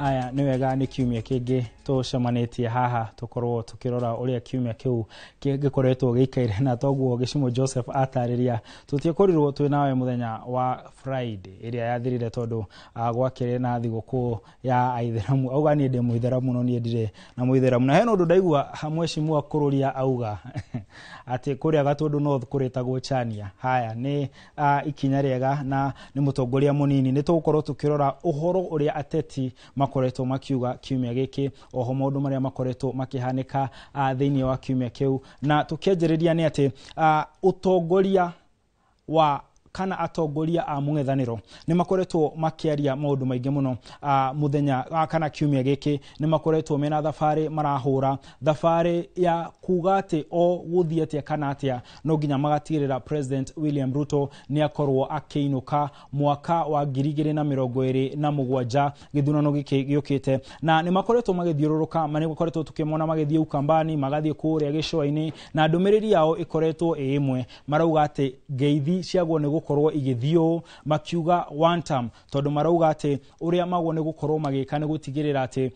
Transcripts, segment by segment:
Aya nĩ wega nĩ kiumia kĩngĩ tũcemanĩtie haha tũkorwo tũkĩrora ũrĩa kiumia kĩu gĩkoretwo gĩikaire, na toguo Gĩcimo Joseph atarĩria tũtiakorirwo twĩ nawe mũthenya wa Friday ĩrĩa yathirire tondũ gwakĩrĩ na thigũkũ ya aithĩramu. Auga niĩ ndĩ mũithĩramu no niĩ ndirĩ na mũithĩramu, na hena ũndũ ndaigua mheshimiwa Kũrũria auga atĩ kũrĩa Gatũndũ North kũrĩtagwo Chania. Haya nĩ ikinya rĩega na nĩ mũtongoria mũnini. Nĩ tũgũkorwo tũkĩrora ũhoro ũrĩa ateti makoretwo makiuga kiumia gĩkĩ, oho maũndũ marĩa makoretwo makĩhanĩka thĩinĩ wa kiumia kĩu, na tũkĩanjĩrĩria nĩ atĩ ũtongoria wa kana atongoria a mũng'ethanĩro nĩ makoretwo makĩaria maũndũ maingĩ mũno mũthenya kana kiumia gĩkĩ. Nĩ makoretwo mena thabarĩ, marahũra thabarĩ ya kuga atĩ o gũthiĩ atĩa kana atĩa no nginya magatigĩrĩra President William Ruto nĩ akorwo akĩinũka mwaka wa 2027 gĩthurano gĩkĩ gĩũkĩte. Na nĩ makoretwo magĩthiũrũrũka, nĩ makoretwo tũkĩmona magĩthiĩ Ukambani, magathiĩ kũrĩa gĩcũa-inĩ, na ndũmĩrĩri yao ĩkoretwo ĩ ĩmwe. Marauga atĩ ngeithi ciagwo nĩ gũkorwo igĩthiĩ ũũ, makiuga one term, tondũ marauga atĩ ũrĩa magwo nĩ gũkorwo magĩka nĩ gũtigĩrĩra atĩ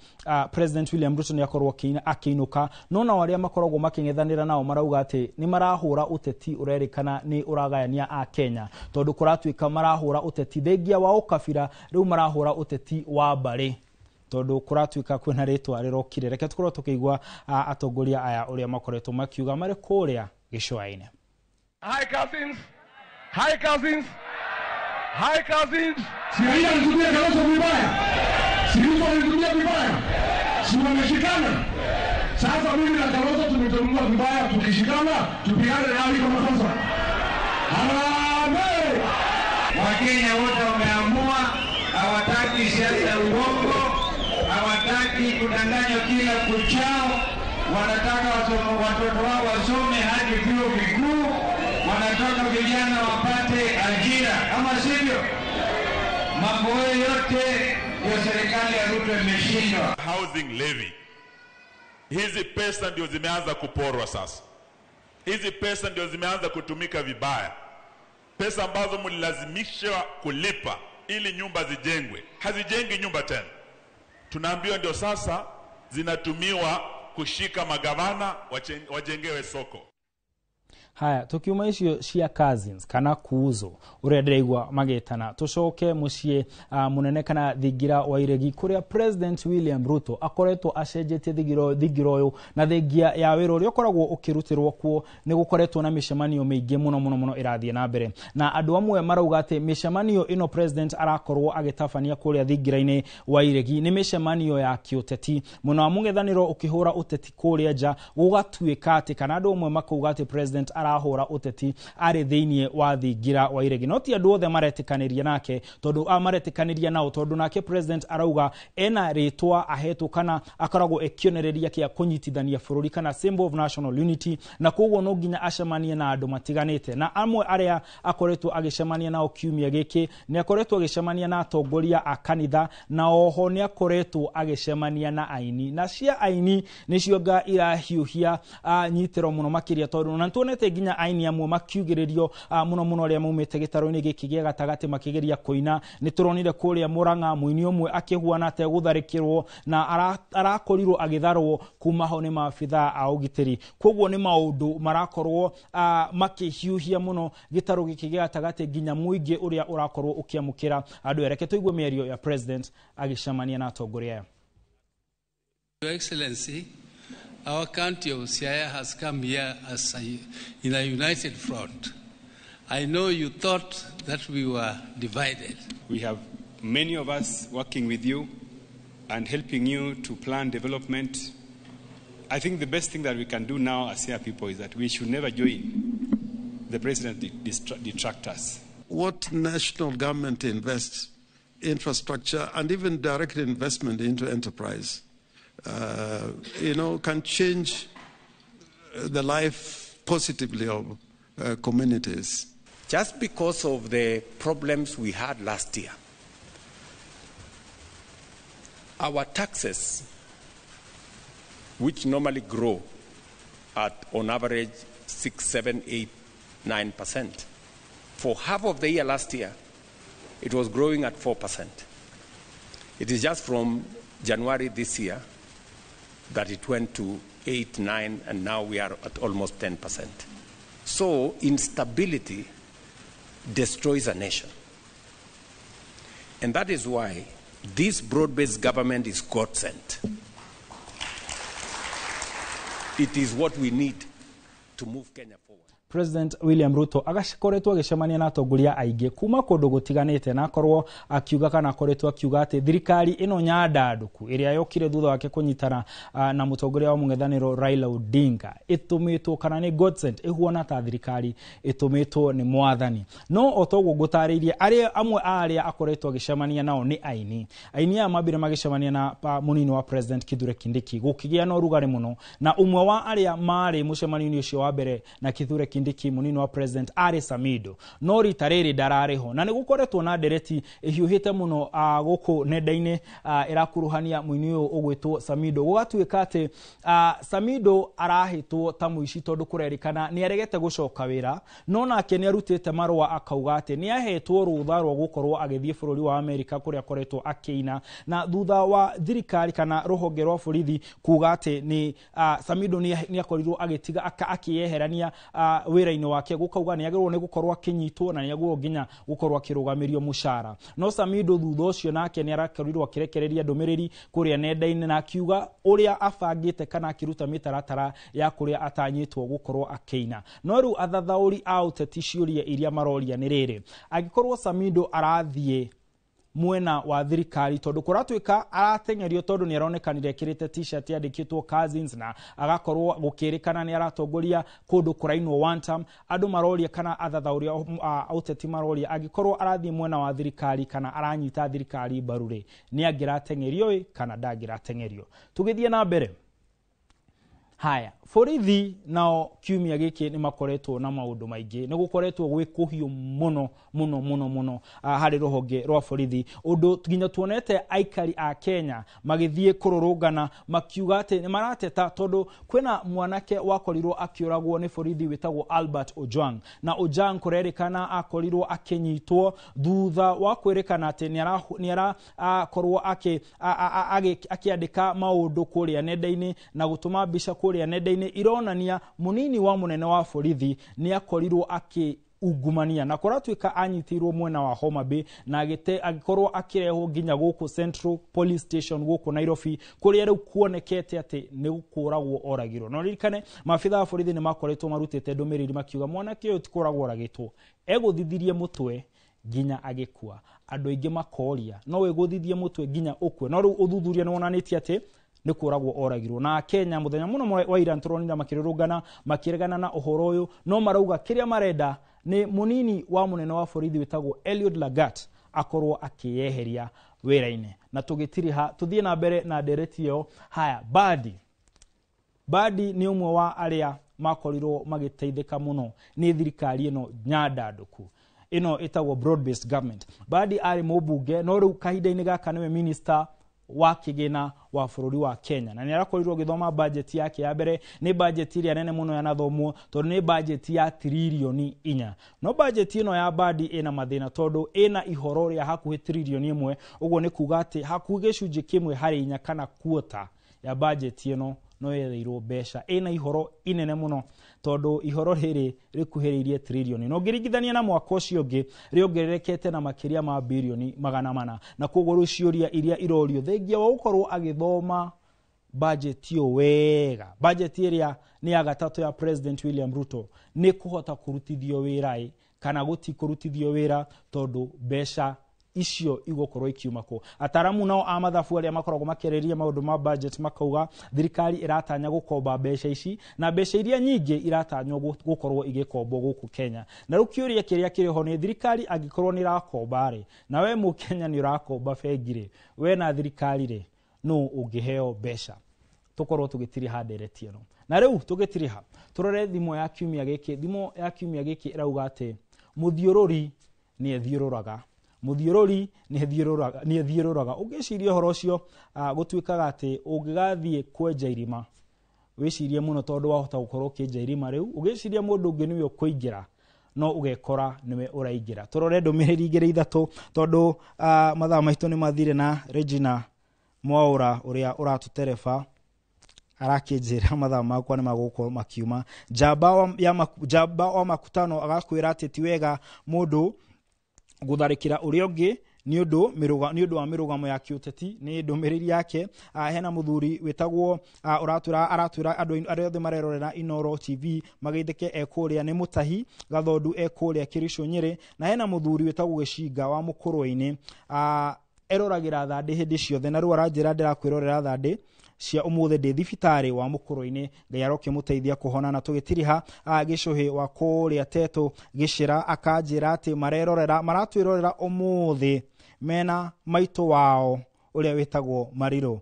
President William Ruto nĩ akorwo akĩinũka. No nao arĩa makoragwo makĩng'ethanĩra nao marauga atĩ nĩ marahũra ũteti ũrerĩkana nĩ ũragayania a Kenya, tondũ kũratuĩka marahũra ũteti thengia wa ũkabira, rĩu marahũra ũteti wa mbarĩ, tondũ kũratuĩka kwĩna rĩtwa rĩrokire. Reke tũkorwo tũkĩigua atongoria aya ũrĩa makoretwo makiuga marĩ kũrĩa gĩcũa-inĩ. Hi cousins. Hi cousins. Hi cousins. Si Raila alitumia Kalonzo vibaya. Si Ruto alitumia vibaya. Si wameshikana. Sasa mimi na Kalonzo tumetumiwa vibaya, tukishikana tupigane nao iko makosa. Harambee! Wakenya wote wameamua, hawataki siasa ya uongo, hawataki kudanganywa kila kuchao, wanataka watoto wao wasome hadi vyuo vikuu, wanataka vijana wapate ajira, kama sivyo mambo yote ya serikali ya Ruto imeshindwa. Housing levy, hizi pesa ndio zimeanza kuporwa sasa. Hizi pesa ndio zimeanza kutumika vibaya. Pesa ambazo mlilazimishwa kulipa ili nyumba zijengwe, hazijengi nyumba tena. Tunaambiwa ndio sasa zinatumiwa kushika magavana wajengewe soko. Haya, tukiuma icio cia cousins kana kuzo uria ndiraigua magĩtana, tucoke mũciĩ mũnene kana thingira wa iregi kũrĩa President William Ruto akoretwo acenjetie thingira ũyũ, na thengia ya wĩra ũrĩa ũkoragwo ũkĩrutĩrwo kuo nĩ gũkoretwo na mĩcemanio mĩingĩ mũno mũno mũno ĩrathiĩ na mbere, na andũ amwe marauga atĩ mĩcemanio ĩno President arakorwo agĩtabania kũrĩa thingira-inĩ wa iregi nĩ mĩcemanio ya kĩũteti mũno, wa mũng'ethanĩro ũkĩhũra ũteti kũrĩa nja, gũgatuĩka atĩ kana andũ amwe makauga atĩ President arahũra ũteti arĩ thĩinĩ wa thingira wa iregi. No ti andũ othe maretĩkanĩria nake, tondũ maretĩkanĩria nao, tondũ nake President arauga ena rĩtwa ahetwo kana akoragwo ekĩonereria kĩa kũnyitithania bũrũri kana symbol of national unity, na koguo no nginya acemanie na andũ matiganĩte. Na amwe arĩa akoretwo agĩcemania nao kiumia gĩkĩ nĩ akoretwo agĩcemania na atongoria a kanitha, na oho nĩ akoretwo agĩcemania na aini, na cia aini nĩcio nga irahiũhia nyitĩro mũno makĩria, tondũ na nĩtuonete nginya aini amwe makiugĩrĩrio mũno mũno arĩa maumĩte gĩtarũ-inĩ gĩkĩ gĩa gatagatĩ makĩgeria kũina. Nĩ tũronire kũrĩa Murang'a mũini ũmwe akĩhuana ategũtharĩkĩrwo na arakorirwo agĩtharwo kuma ho nĩ maabithaa a ũgitĩri. Koguo nĩ maũndũ marakorwo makĩhiũhia mũno gĩtarũ gĩkĩ gĩa gatagatĩ nginya mũingĩ ũrĩa ũrakorwo ũkĩamũkĩra andũ. Reke tũigue mĩario ya President agĩcemania na atongoria aya. Your Excellency, our county of Siaya has come here in a united front. I know you thought that we were divided. We have many of us working with you and helping you to plan development. I think the best thing that we can do now as Siaya people is that we should never join the president detractors. What national government invests, infrastructure and even direct investment into enterprise, can change the life positively of communities. Just because of the problems we had last year, our taxes, which normally grow at on average 6, 7, 8, 9%, for half of the year last year, it was growing at 4%. It is just from January this year that it went to 8, 9, and now we are at almost 10%. So instability destroys a nation. And that is why this broad-based government is God sent. It is what we need to move Kenya forward. President William Ruto agakoretwo agĩcemania na atongoria aingĩ kuma kũndũ gũtiganĩte, na akorwo akiuga kana akoretwo akiuga atĩ thirikari ĩno nyandandũku ĩrĩa yokire thutha wake kũnyitana na mũtongoria wa mũng'ethanĩro Raila Odinga ĩtũmĩtwo kana nĩ God sent, ĩhuana ta thirikari ĩtũmĩtwo nĩ mwathani. No o toguo ngũtarĩirie, arĩa amwe a arĩa akoretwo agĩcemania nao nĩ aini. Aini aya mambire magĩcemania na mũnini wa President Kithure Kindiki, gũkĩgĩa na ũrugarĩ mũno, na ũmwe wa arĩa marĩ mũcemanio-inĩ ũcio wa mbere na Kithure Kindiki munini wa president arĩ Samido, no rita rĩrĩ ndararĩ ho, na nĩ gũkoretwo na ndereti ĩhiũhĩte mũno gũkũ nenda-inĩ ĩrakuruhania mũini ũyũ ũgwĩtwo Samido. Gũgatuĩka atĩ Samido arahĩtwo ta mũici tondũ kũrerĩkana nĩ aregete gũcoka wĩra, no nake nĩ arutĩte marũa akauga atĩ nĩ ahetwo rũtha rwa gũkorwo agĩthiĩ bũrũri wa Amerika kũrĩa akoretwo akĩina, na thutha wa thirikari kana rũhonge rwa borithi kuga atĩ nĩ Samido nĩ akorirwo agĩtiga akĩyeherania wĩra-inĩ wake, gũkauga nĩ agĩrĩirwo nĩ gũkorwo akĩnyitwo na nĩ agĩrĩirwo nginya gũkorwo akĩrũgamĩrio mũcara. No Samido thutha ũcio nake nĩ arakorirwo akĩrekereria ndũmĩrĩri kũrĩa nenda-inĩ na akiuga ũrĩa abangĩte kana akĩruta mĩtaratara ya kũrĩa atanyĩtwo gũkorwo akĩina. No rĩu athathaũri a ũteti ciũria iria maroria nĩ rĩrĩ, angĩkorwo Samido arathiĩ mwena wa thirikari tondu kuratuika aratengerio tondu ni aronekanire ekirite t-shirt yandikitwo cousins na agakorwo gukirikana ni aratongoria kundu kurainwo one term, andu maroria kana athathauri a uteti maroria angikorwo arathie mwena wa thirikari kana aranyita thirikari mbaru ri ni angiratengerio kana ndangiratengerio. Tugithie na mbere. Haya, borithi nao kiumia giki ni makoretwo na maundu maingi, ni gukoretwo gwi kuhiu muno muno muno muno hari ruhonge rwa borithi, undu nginya tuonete aikari a Kenya magithie kururungana makiuga ati ni marateta tondu kwina mwanake wakorirwo akiuragwo ni borithi witagwo Albert Ojwang, na Ojwang kurerikana akorirwo akinyitwo thutha wa kwirikana ati ni arakorwo akiandika maundu kuria nenda-ini na gutuma mbica kuria nenda-ini ironania munini wa munene wa borithi ni akorirwo akiungumania na kuratuika anyitirwo mwena wa Homa Bay na agikorwo akirehwo nginya guku Central Police Station guku Nairobi kuria riu kuonekete ati ni gukuragwo oragirwo. No ririkane maabitha a borithi ni makoretwo marutite ndumiriri makiuga mwanake uyu ti kuragwo oragitwo, eguthithirie mutwe nginya agikua. Andu aingi makoria no wiguthithie mutwe nginya ukue, no riu uthuthuria ni wonanitie ati ni kuragwo oragirwo. Na Kenya muthenya muno wa ira turonire makirurungana makiregana na uhoro uyu, no marauga kiria marenda ni munini wa munene wa borithi witagwo Eliud Lagat akorwo akiyeheria wira-ini. Na tugitiriha tuthie na mbere na ndereti iyo. Haya, Badi ni umwe wa aria makorirwo magiteithika muno ni thirikari ino nyandanduku ino itagwo broad based government. Badi ari mubunge no riu kahinda-ini gaka niwe minister wa kigina wa bururi wa Kenya, na ni arakorirwo githoma budget yake ya mbere. Ni budget iria nene muno yanathomwo tondu ni budget ya trilioni 4. No budget ino ya Badi ina mathina tondu ina ihoro ria hakuhi trilioni 1, uguo ni kuga ati hakuhi gicunji kimwe hari 4 kana quarter ya budget ino no yetheirwo mbeca. Ina ihoro inene muno tondu ihoro riri rikuhiriirie trilioni, no ngiringithania na mwaka ucio ungi riongererekete na makiria ma bilioni 400. Na koguo riu ciuria iria irorio thengia wa gukorwo agithoma budget iyo wega, budget iria ni ya gatatu ya President William Ruto, ni kuhota kurutithio wira kana gutikurutithio wira tondu mbeca icio igukorwo ikiuma ku. Ataramu nao a mathabu aria makoragwo makiarĩrĩria maundu ma budget makauga thirikari iratanya gukomba mbeca ici, na mbeca iria nyingĩ iratanywo gukorwo igikombwo guku Kenya. Na riu kiuria kiria kiri ho ni thirikari angikorwo ni irakomba ri, na we mu Kenya ni urakomba bengi ri, we na thirikari ri no ungiheo mbeca. Tukorwo tugitiriha ndereti ĩno. Na riu tugitiriha turore thimo ya kiumia giki. Thimo ya kiumia giki irauga ati muthiururi ni ethiururaga, muthiururi ni ethiururaga. Ungiciria uhoro ucio gutuikaga ati ungigathie kwenja irima wicirie muno tondu wahota gukorwo ukienja irima riu ugiciria mundu ungi niwe ukuingira no ugekora niwe uraingira. Turore ndumiriri igiri ithatu tondu mathaa maitu ni mathire na Regina Mwaura ũrĩa ũratũtereba arakĩnjĩra mathaa makwa nĩ magũkorwo makiuma. Njamba wa, ya maku, njamba wa makutano agakwĩra atĩ ti wega mũndũ gũtharĩkĩra ũrĩa ũngĩ nĩ ũndũ wa mĩrũgamo ya kĩũteti, nĩ ndũmĩrĩri yake. Hena mũthuri wĩtagwo ũratwĩra aratwĩra andũ arĩa othe marerorera Inoro TV mageithĩke, e kũrĩa nĩ Mũtahi Gathondu, e kũrĩa Kĩricũ Nyĩrĩ. Na hena mũthuri wĩtagwo Gĩcinga wa Mũkũrwe-inĩ, eroragĩra thandĩ hĩndĩ ciothe, na rĩu aranjĩra ndĩrakwĩrorera thandĩ cia ũmũthĩ ndĩ thibitarĩ wa Mũkũrwe-inĩ, Ngai arokĩmũteithia kũhona. Na tũgĩtiriha Gĩcũhĩ wa kũrĩa Tetũ Gĩcĩra akanjĩra atĩ marerorera maratwĩrorera ũmũthĩ mena maitũ wao ũrĩa wĩtagwo Marirũ.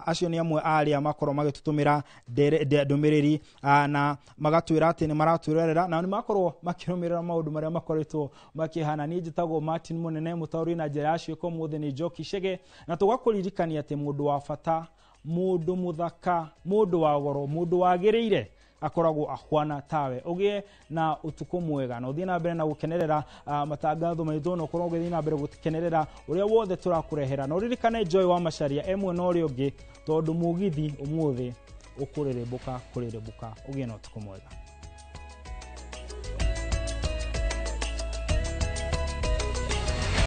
Acio nĩ amwe arĩa makorwo magĩtũtũmĩra ndũmĩrĩri na magatwĩra atĩ nĩ maratwĩrorera na nĩ makorwo makĩrũmĩrĩra maũndũ marĩa makoretwo makĩhana. Niĩ njĩtagwo Martin Mũnene, mũtaũri na njĩra ya ciĩko ũmũthĩ nĩ Njoki Chege, na tũgakũririkania atĩ mũndũ wa bata, mũndũ mũthaka, mũndũ wa goro, mũndũ wagĩrĩire akoragwo ahwana tawe. Ũgĩe na ũtukũ mwega na ũthiĩ na mbere na gũkenerera matangatho maitũ, na ũkorwo ũgĩthiĩ na mbere gũkenerera ũrĩa wothe tũrakũrehera, na ũririkane Joy wa Macharia e mwena ũrĩa ũngĩ, tondũ mũgithi ũmũthĩ ũkũrĩrĩmbũka kũrĩrĩmbũka. Ũgĩe na ũtukũ mwega.